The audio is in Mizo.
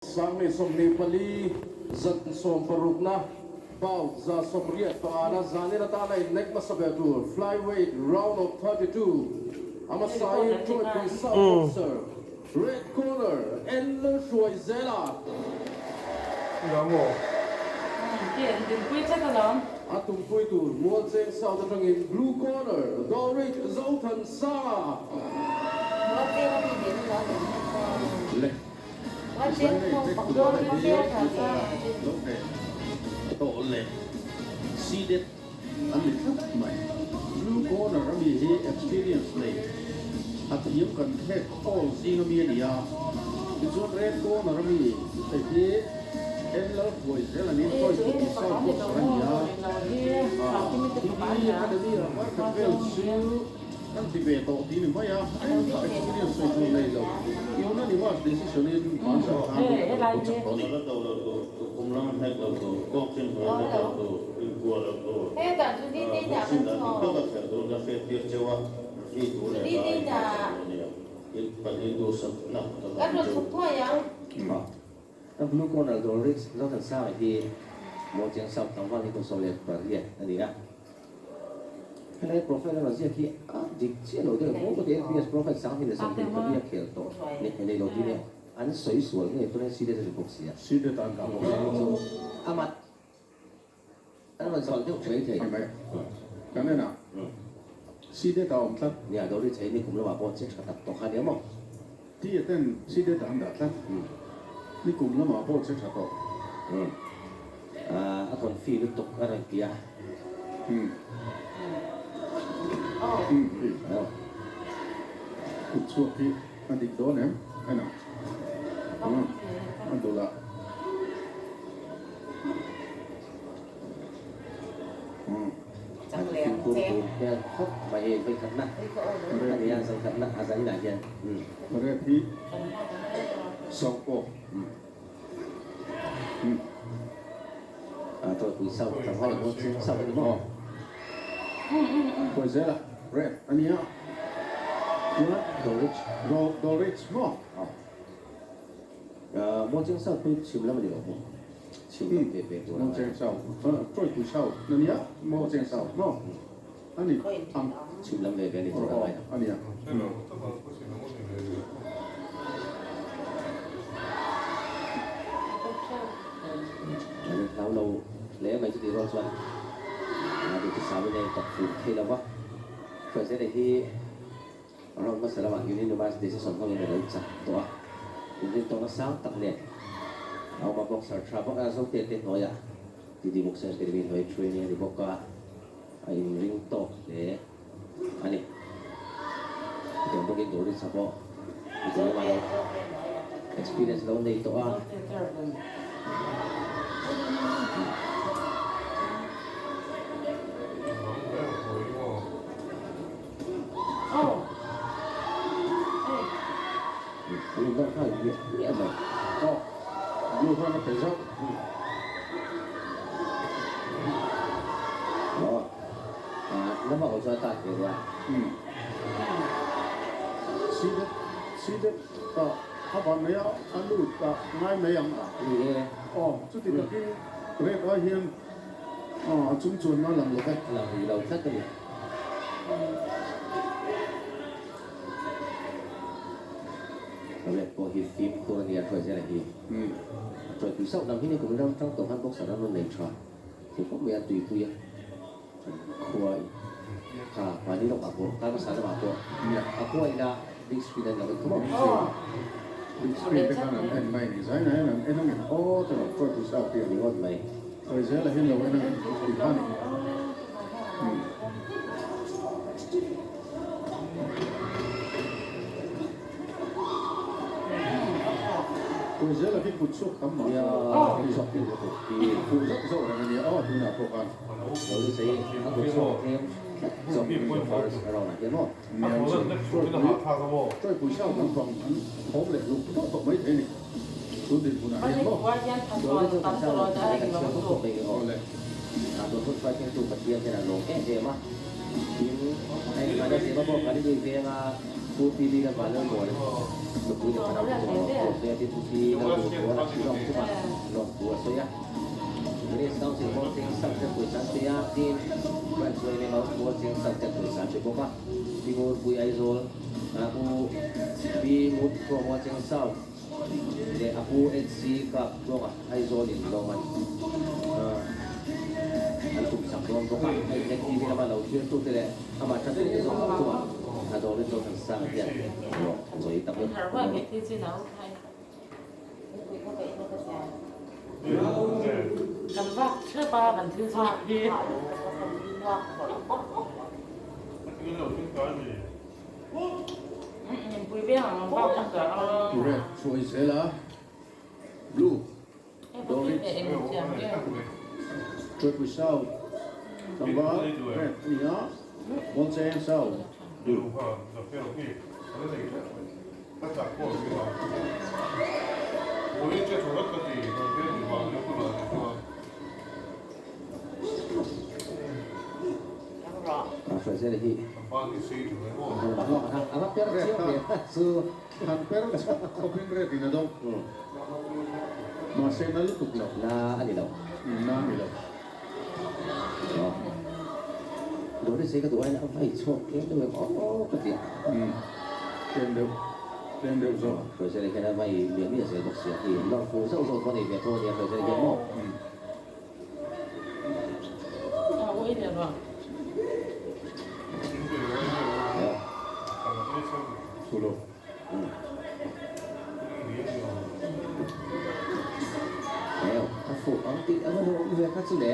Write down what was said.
2024 zan 16na bout 185na zanin atana innek hmasa ber tur flyweight round of 32 a hmasain Troypui South boxer red corner Enler Hruaizela a tumpui tur Mualcheng South atangin blue corner Dorit Zothansanga. Le. Tawh leh seeded an ni tlat mai. Blue corner a mi hi experience nei a thiam kan khek khawl zing a mi a ni a, tichuan red corner a mi hei hi Enlal Huai zel an inkawi put South boxer a ni a, TV Academy ah kar khat vel chu. Kan ti ve tawh tih ni mai a, engmah experience sawi tur nei lo. Unanimous decision in hmanzar khan a lo chak tawh a ni. A blue corner Doris Zothansanga hi Mualcheng South tlangval ni kum 18 a ni a. Helai profile a rawn ziak hi a dik chiah lo deuh maw ka ti a, NPS profile 2024 a khel tawh ni nei lo tih nia an sawi sual ngei chuan seeded a ni bawk si a. Seeded an dah bawk si a. Chu amah an rawn zawh deuh mai thei. Mai kan en a, seeded a awm tlat. Nia Doris hei ni kum lamah pawh che tha tak tawh kha nia maw. Tia ten seeded an dah tlat. Ni kum lamah pawh che tha tawh. A confi lutuk a rawn ti a. Kut chhuak hi a dik dawn em? En ang. A dawlh a. An fimkhur tur hmel khawp mai hei vawikhatna a ni a, zankhatna a zaninah hian. Red hi Sawngkaw. A tawipui sauh tlangval a mawi chiang sauh a ni maw? Kawi zel a, red a nia. Chuan Dorich. Dorich maw? Mawi chiang sauh pawh chhim lam a ni lo maw? Chhim lam ve ve tur a Mawi chiang sauh, tawipui sauh a nia, mawi chiang sauh maw? A ni ang. Chhim lam ve ve a ni tur a ngai a nia. An hlau lo hle mai chutih rual chuan duhthusam in a intawk fuh thei lo va. Hruaizela hi round hmasa lamah unanimous decision hmangin a lo chak tawh a, inrintawkna sang tak nen a awm a, boxer tha bawk a, Zote te hnuaiah Didi Boxer Academy hnuai training a ni bawk a, a inring tawk hle a ni. Chutiang bawkin Doris-a pawh mizo lamah lo experience lo nei tawh a. An in nawr nghal miah miah mai. Aw, blue khan a pe zauh. Aw, lama aw chuan a tan ve nia. Seeded, seeded ah a ban mai a, a lut ah ngai mai ang a. Ni e. Aw, chuti takin red ai hian a chung chuan na lang lo ve. A lang rih lo tlat a ni. Red pawh hi fimkhur a nia hruai zel a hi. A chawi pui sauh lam hi ni kum ram tang tawh khan boxer an rawn nei tha thei khawp mai a tuipui a khua in kha mahni lawk ah pawh kar hmasa lamah pawh a khua ina big screen an lo en khawp mai. Big screen te khan an en mai ni zai na hian an en ang em aw te lo chawi pui sauh tih a ni ngawt mai. Chawi zel a hian lo en ang em tih kha a ni. Puizela hi kut chhuak tam mah kut zauh zauh reng a nia aw tunah pawh khan. Tawipui sau lampang an thawm leh luk tawh tawh mai thei a ni tun dinhmunah hian maw. Awle. Pu PB Lalvanlalmuana nupui leh fanau te chungah lawmthu a sawi a, tin Pu P Lalduhpuana Shillong chungah lawmthu a sawi a. Village Council Mualcheng Subject pawisa an pe a, tin Branch yma Mualcheng Subject pawisa an pe bawk a. Pi Ngurpui Aizawl, Pu P Ngurpui Mualcheng South leh a Pu HC Kap Tluanga Aizawl in lawm an an tum sak dawn bawk a. Hei ZTV lama lo thirtute leh amah tha tute zawng zawng chungah a dawrin Zothansanga hian lawm sawi tak vek a ni. Red hruai zel a, Blue Dorit Tuaipui South tlangval Red a ni a, Mualcheng South Blue. Han per chhawk khawpin red in a dawng. Mahse na lutuk lo. Na a ni lo. Na a ni lo. Dawr hi sei ka duh aiin a vai chhuak tlem deuh em aw ka ti a. Tlem deuh, tlem deuh zawk. Hruaizela hian a vai miah miah zel bawk sia hi. Lawng fu zauh zauh pawh a nei ve tho a nia Hruaizela hian maw. A fuh ang tih a va nuam ve kha chu le.